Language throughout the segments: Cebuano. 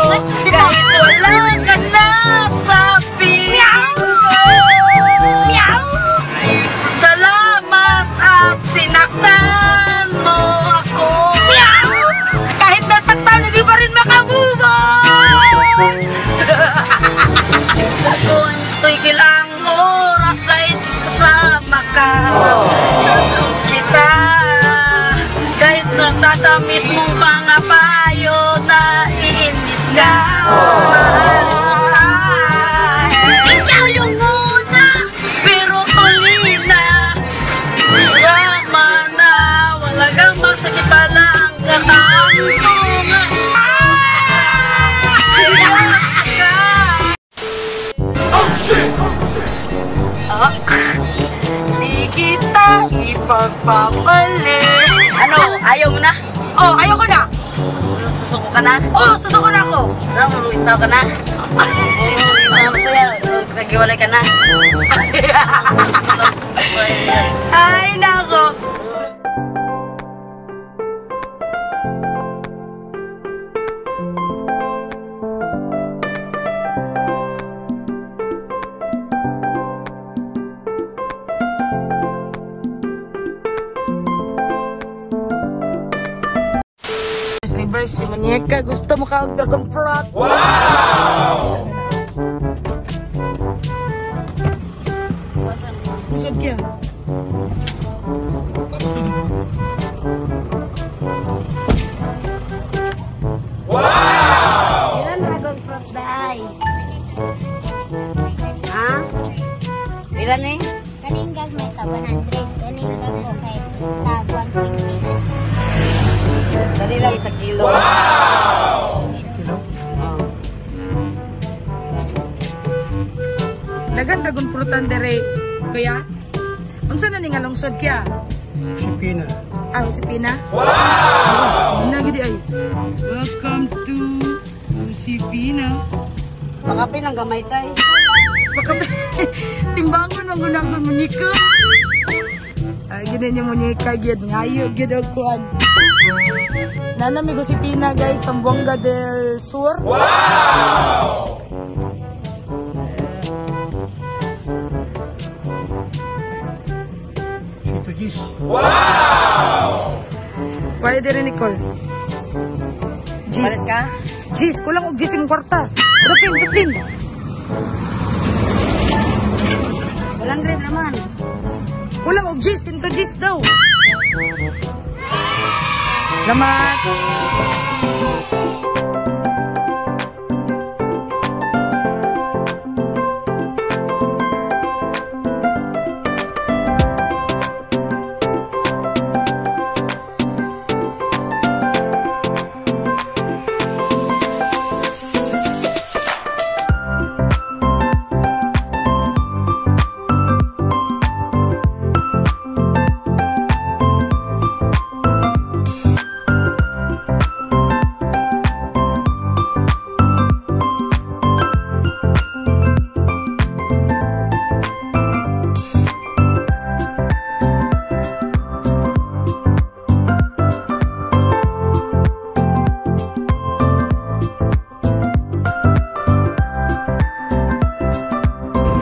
Sexy mo. Kahit wala ka na sa piling ko. Meow! Salamat at sinaktan mo ako. Meow! Kahit nasaktan, hindi pa rin makamove on. Kung tigil ang oras dahil kasama ka kita. Kahit nagtatamis mong mga payo, naiinis ka. Mahal kita. Ikaw yung una, pero huli na. Drama na, wala kang masakit pala ang katawan ko nga. Ka. Ah, di kita ipagpapalit. Ano? Ayaw mo na? Oh, ayaw ko na! Susuko ka na? Oh, susuko na ako! Ano, mululitaw ka na? Ah, masaya. Naghiwalay ka na. Ay, nako! Neighbors, si Muñeca, gusto mo ka og dragon fruit? Wow! Lisod kaya? Ilan dragon fruit day? Ha? Ilan eh? Kaning gag may tag 100, kaning gag ko kay tag 1.8. Dali lang 1 kilo. Kilo? Dagan dragon fruit ang dere. Kuya? Unsa na ni nga lungsod kaya? Sipina. Ah, Josepina? Wow! Na gidi ay. Welcome to Josepina. Pakapin ang gamay tay. Baka timbangon ang gunang ng muñeca. Ay, gina niya muñeca, gid. Ngayo, gid ang kuan. Nana mi Josepina, guys, Zamboanga del Sur. Wow! Sito Gis. Pwede rin, Nicole. Gis. Palit ka? Gis, kulang og gis imong kwarta. Rupin, rupin. 100 naman. Kulang og gis, into gis daw. Salamat.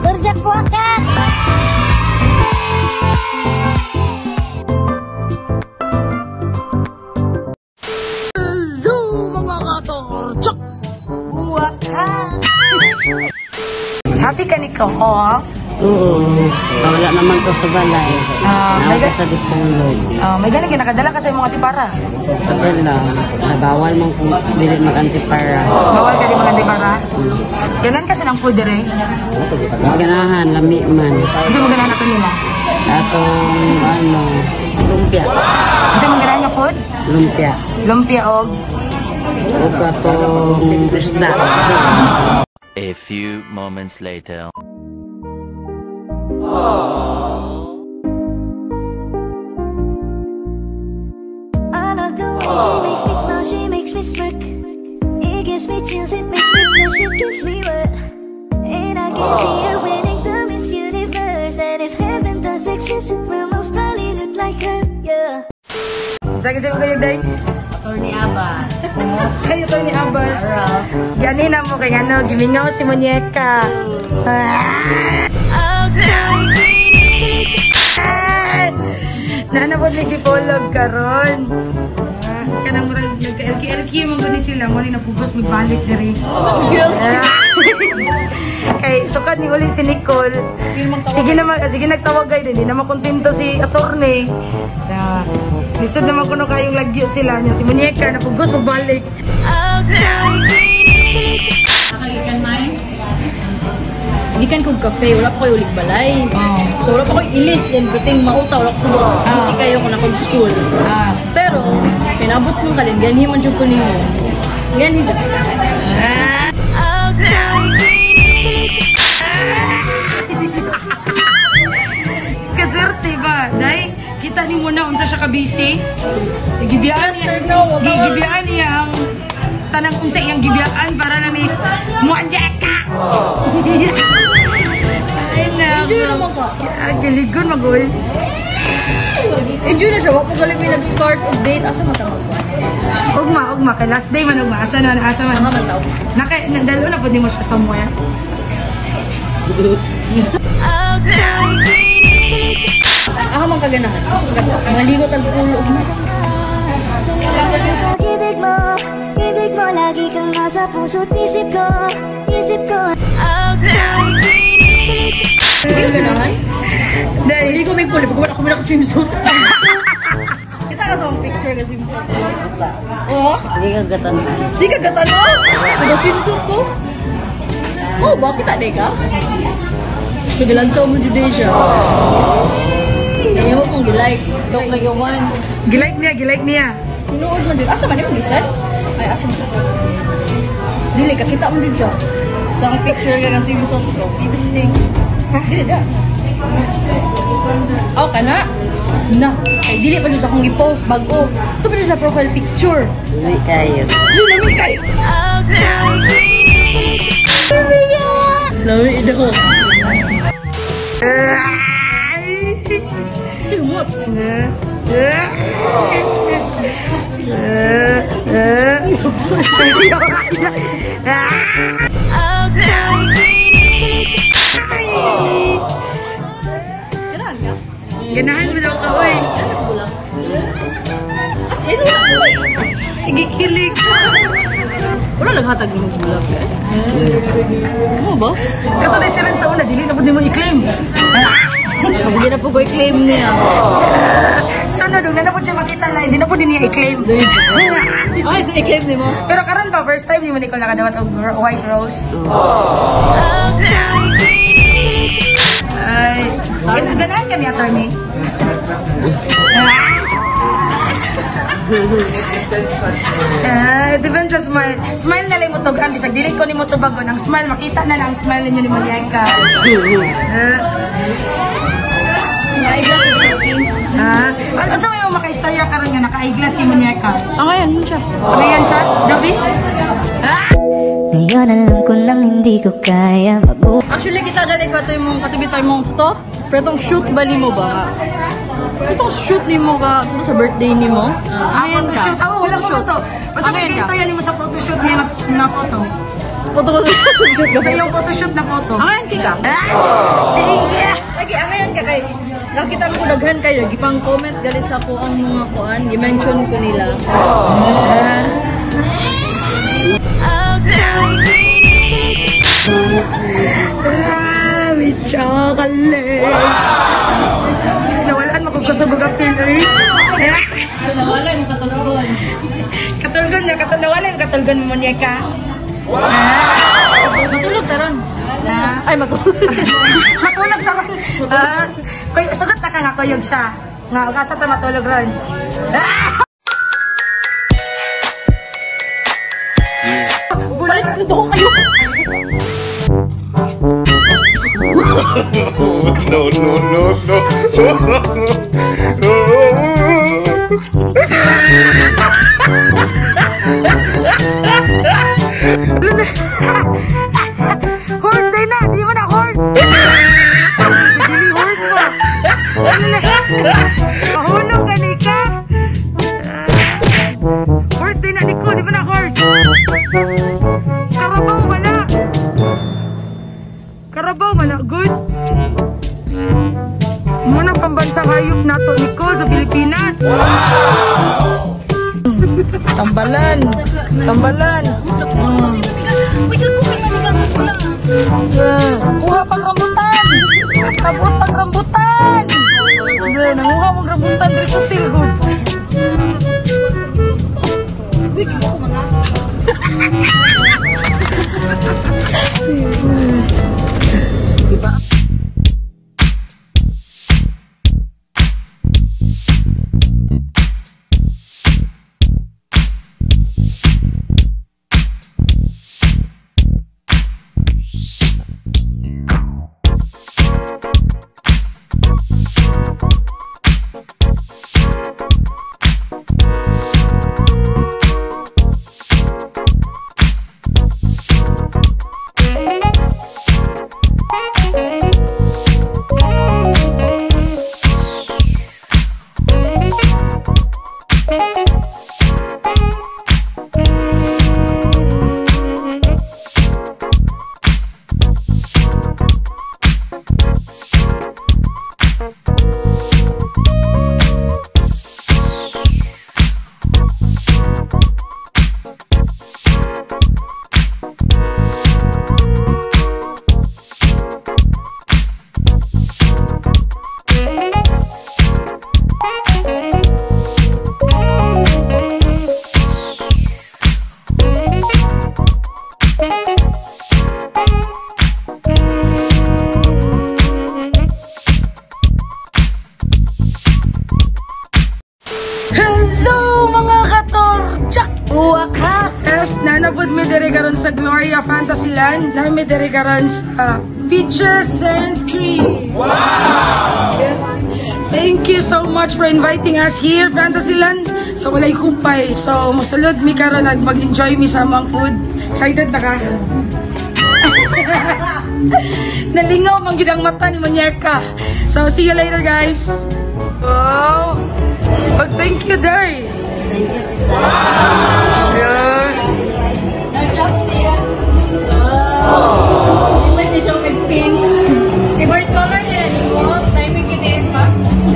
Turjak buaka. Hello mga katorchok! Buwaka. Happy ka, Nicole? Oo. Wala naman ko sa balay. Ah, Naa ko sa Dipolog. May ganun, ginakadala ka sa imong antipara. Padala. Nabawal man kung dili mag-antipara. Bawal ka di mga antipara? Ganan kasi ng food dire. Ganahan, lami man. Kasi mo ganahan ato nila. Atong ano, lumpia. Kasi mo ganahan nga food? Lumpia. Lumpia og O katong isda. A few moments later. I love the way she makes me smile, she makes me smirk. It gives me chills, it makes me blush, it keeps me wet. And I can see her winning the Miss Universe. And if heaven does exist, it will most probably look like her, yeah. Sakit sa kayo, day. Attorney Aba. Kayo to ni Abbas. Gani na mo kay ano, gimingaw si Munyeka. Ah! Nana po ni gipolog karon. Ah, kanang murag nagka-LQ-LQ man gud ni sila mo ni napugos magbalik diri. Ah. Kay sukad ni uli si Nicole. Sige na sige nagtawag gay di na makontento si attorney. Na lisod naman kuno kayong lagyo sila niya si Munyeka napugos magbalik. Gikan may? Gikan kog cafe, wala pa ko'y ulig balay. Oh. So wala pa ko'y ilis, everything mauta, wala ko sundot. Busy kayo kung akong school. Ah. Pero, kinabot mong kalin, ganhi man jud ko nimo. Ganhi jud. Ah. Kaswerte ba? Day, kita ni mo na unsa siya ka busy. Gibiyaan niya, gibiyaan niya ang tanang unsa iyang gibiyaan para na may muanyaka. Ay na. Enjoy naman ka. Ah, giligon magoy. Enjoy na siya, wa pa gali may nag-start og date asa man tawag. Ugma, ugma kay last day man ugma. Asa na, asa man. Aha man tawag. Naka dalo na pud nimo siya somewhere. Aha man kaganahan. Gusto ka maligo tag pulo ug Sa pag-ibig mo, ibig mo, lagi kang nasa puso't isip ko, isip ko. Hindi ka ganahan? Day, Maligo may pulo, pag ako naka-swimsuit. Kita ka sa akong picture ka swimsuit. Oo. Hindi ka gatanan. Di ka gatano? Sa swimsuit ko? Oh, bakit ade ka? Nagalantaw mo jud siya. Kaya mo kong gilike. Tok na gawan. gilike niya, gilike niya. Tinuod man jud. Asa man imong gisan? Ay, asa man? Dili ka kita mo jud siya. Sa akong picture ka ng swimsuit ko. Ibisting. Dili da. Oh, kana? Na. Ay, dili pa jud sa akong gi-post bag-o. Ito pa jud sa profile picture. Uwi kayo. Di lami kayo. Lami ito ko. Ay! Simot. Ganahan ka? Ganahan mo daw ka, oy. Ganahan ka sa bulak? As in, wala ko. Gikilig. Wala lang hatag mo sa bulak. Eh. Ano ba? Katulad si Ren sa una, dili na po mo i-claim. Sige na po ko i-claim niya. Sunod, na na po siya makita na, hindi na po din niya i-claim. Okay, so i-claim ni mo? Pero karon pa, first time ni mo Nicole nakadawat og white rose. Ay, ganahan ka niya, attorney? Ah, depends sa smile. Smile na lang mo tugan, bisag dili ko nimo tubagon. Ang smile, makita na lang ang smile ninyo ni Munyeka. Ah, unsa may mo makaistorya karon nga naka-eyeglass si Munyeka? Angayan mo siya. Angayan siya? Gabi? Ah! Ngayon alam ko nang hindi ko kaya mabuhay. Actually, kita gali ko ito yung katabi tayo mong to. Pero itong shoot ba ni mo ba? Itong shoot ni mo ka, ito sa birthday ni mo? Ah, photoshoot. Ah, wala ko to. Unsa may istorya nimo sa photoshoot niya na photo? Photo ko. Sa iyong photoshoot na photo. Angayan ka. Ah! Thank you. Okay, angayan ka kay nakita mo ko daghan kayo, gipang comment gali sa ako ang mga kuan, gi-mention ko nila. Ah, may chocolate. Nawalaan mo kung kusog og apil oy. So nawalan katulgon. Katulgon na, nawalan yung katulgon mo munyeka. Matulog taron. Ah. Ay, matulog. Matulog taron. Ah, kuy, sugot na ka nga kuyog siya. Nga, ug asa ta matulog ron. Ah! Balik dito ko kayo. No, no, no, no. Horse day na, di mo na horse. Dili horse mo. Ano na? Mahulog gani ka. Tambalan. Tambalan. Kuha pang rambutan. Kabot pang rambutan. Nanguha mong rambutan diri sa tilgod. Diba? Hello mga katorjak! Uwaka! Yes, nanapod mi diri karon sa Gloria Fantasyland. Na mi diri karon sa Peaches and Cream. Wow! Yes. Thank you so much for inviting us here, Fantasyland. So walay kupay. So musulod mi karon at mag-enjoy mi sa among food. Excited na ka? Nalingaw man gid ang mata ni Muñeca. So see you later, guys. Wow! But thank you, Dari. Thank you. Wow! Yeah. Pink. Favorite color niya ni mo. Timing yun pa.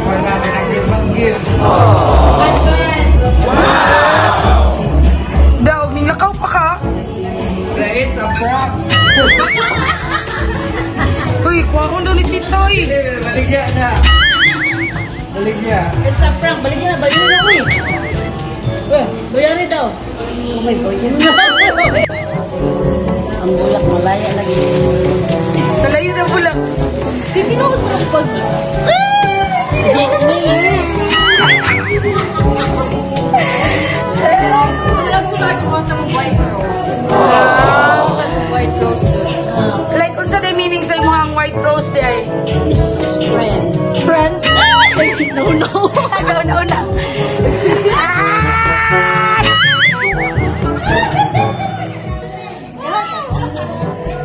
Wala na ng Christmas gift. Advance. Wow! Daw, minglakaw pa ka. It's a prop. Uy, kuha ko daw ni Titoy. Baligya na. Baligya. It's a prank. Baligya na. Baligya na, uy. Bayari daw. Oh my God. Ang bulak malaya lagi. Nalayo na bulak. Titinuod mo pag... Madalag sila ay kumanta ng white rose. Kumanta ng white rose doon. Like, unsa day meaning sa imong ang white rose di ay? Friend. Friend? No, no. No, no, no.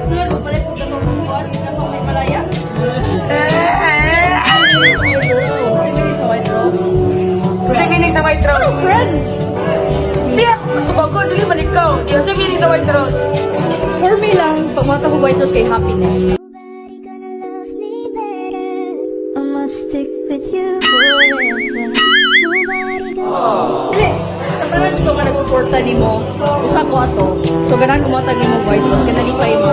Sir, mapalit ko katong kuwan, katong di malaya. Unsa meaning sa white rose? Unsa meaning sa white rose? Friend. Siya, tubago, dili man ikaw. Unsa meaning sa white rose? For me lang, pag mata ko white rose kay happiness. Nobody gonna love me better. I must stick with you forever. Nobody gonna Dili, sa tanan ko nga nagsuporta nimo, usa ko ato. So ganahan ko matag nimo white rose kay nalipay mo.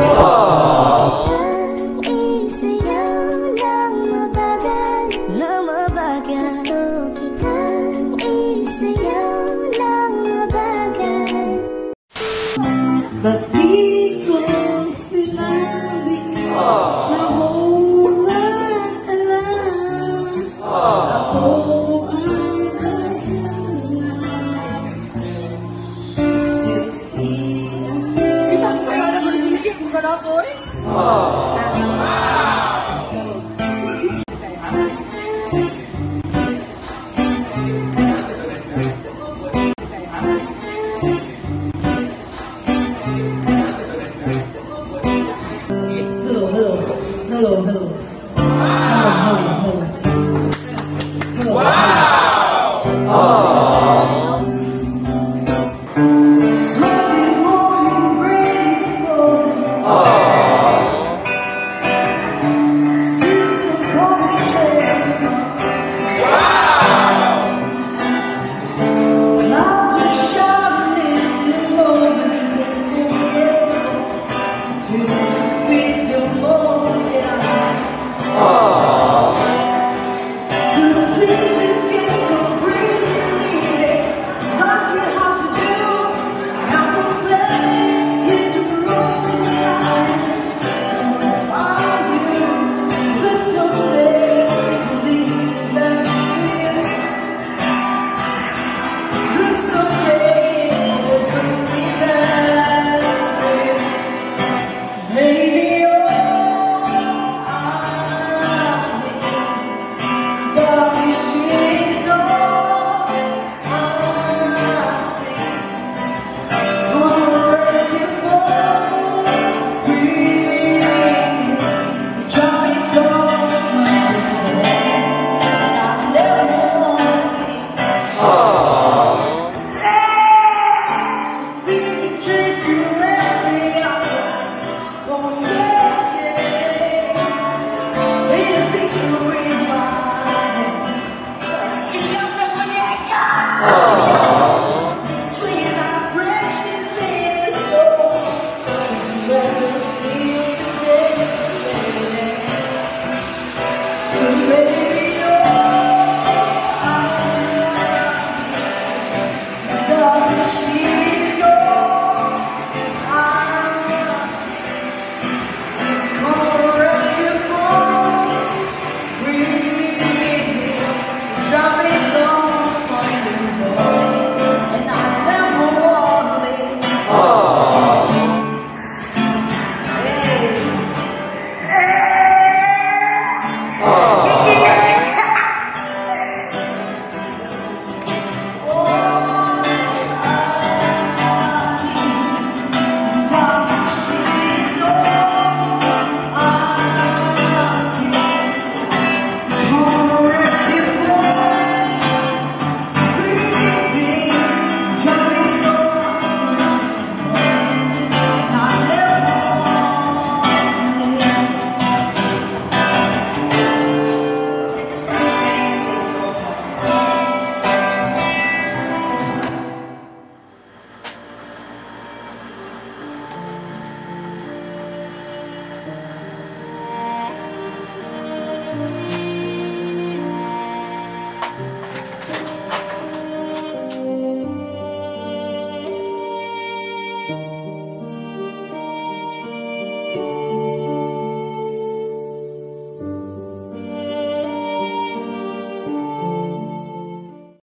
Isayaw ng mabagal, na mabagal. Gusto kitang isayaw ng mabagal. Ba't di ko sinabi na wala ka lang? Ako ang kasama. Kita ko kayo na magbigay kung gana ko eh.